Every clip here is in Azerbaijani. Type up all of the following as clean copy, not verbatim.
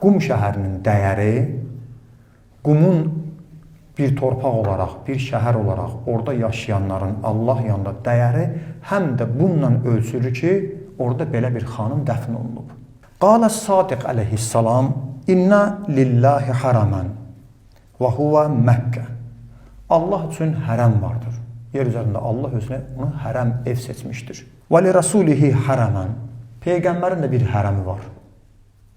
Qum şəhərinin dəyəri, Qumun bir torpaq olaraq, bir şəhər olaraq orada yaşayanların Allah yanında dəyəri həm də bununla ölçülür ki, orada belə bir xanım dəfn olunub. Qalə Sadiq əleyhissalam: "İnna lillahi haraman və huve Məkkə." Allah üçün hərəm vardır. Yer üzərində Allah özünə onu hərəm ev seçmişdir. Və li rasulihi haraman. Peyğəmbərin də bir hərəmi var.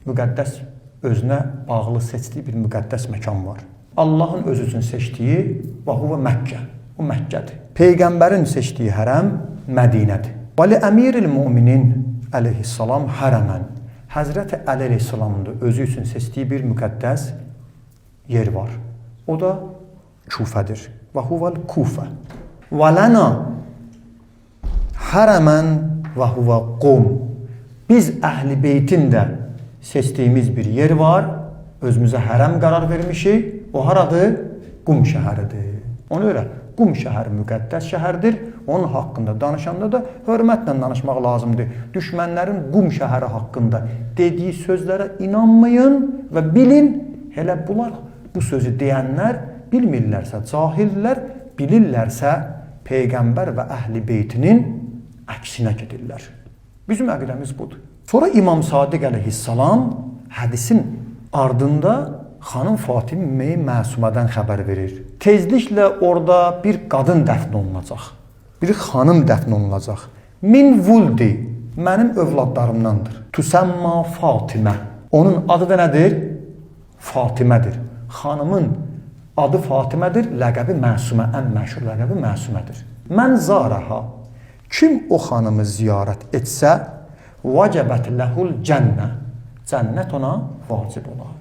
Müqəddəs, özünə bağlı seçdiyi bir müqəddəs məkan var. Allahın özü üçün seçdiyi və huvə Məkkə. O Məkkədir. Peyğəmbərin seçdiyi hərəm Mədinədir. Və li əmiril müminin əleyhissalam hərəmən. Həzrəti Əli əleyhissalamın da özü üçün seçdiyi bir müqəddəs yer var. O da Kufədir. Və huvel Kufə. Və lana hərəmən və huvə Qum. Biz Əhl-i Beytin də seçdiyimiz bir yer var. Özümüzə hərəm qərar vermişik. O haradır? Qum şəhəridir. Ona görə Qum şəhəri müqəddəs şəhərdir. Onun haqqında danışanda da hörmətlə danışmaq lazımdır. Düşmənlərin Qum şəhəri haqqında dediyi sözlərə inanmayın və bilin, elə bunlar, bu sözü deyənlər bilmirlərsə cahillər, bilirlərsə Peyğəmbər və Əhl-i Beytinin əksinə gedirlər. Bizim əqidəmiz budur. Sonra İmam Sadiq əleyhissalam hədisin ardında xanım Fatimə Məsumədən xəbər verir. Tezliklə orada bir qadın dəfn olunacaq. Bir xanım dəfn olunacaq. Min vuldi, mənim övladlarımdandır. Tusamma Fatimə. Onun adı da nədir? Fatimədir. Xanımın adı Fatimədir, ləqəbi Məsumə, ən məşhur ləqəbi Məsumədir. Mən zaraha, kim o xanımı ziyarət etsə, vəcəbət ləhul cənnə, cənnət ona vacib olar.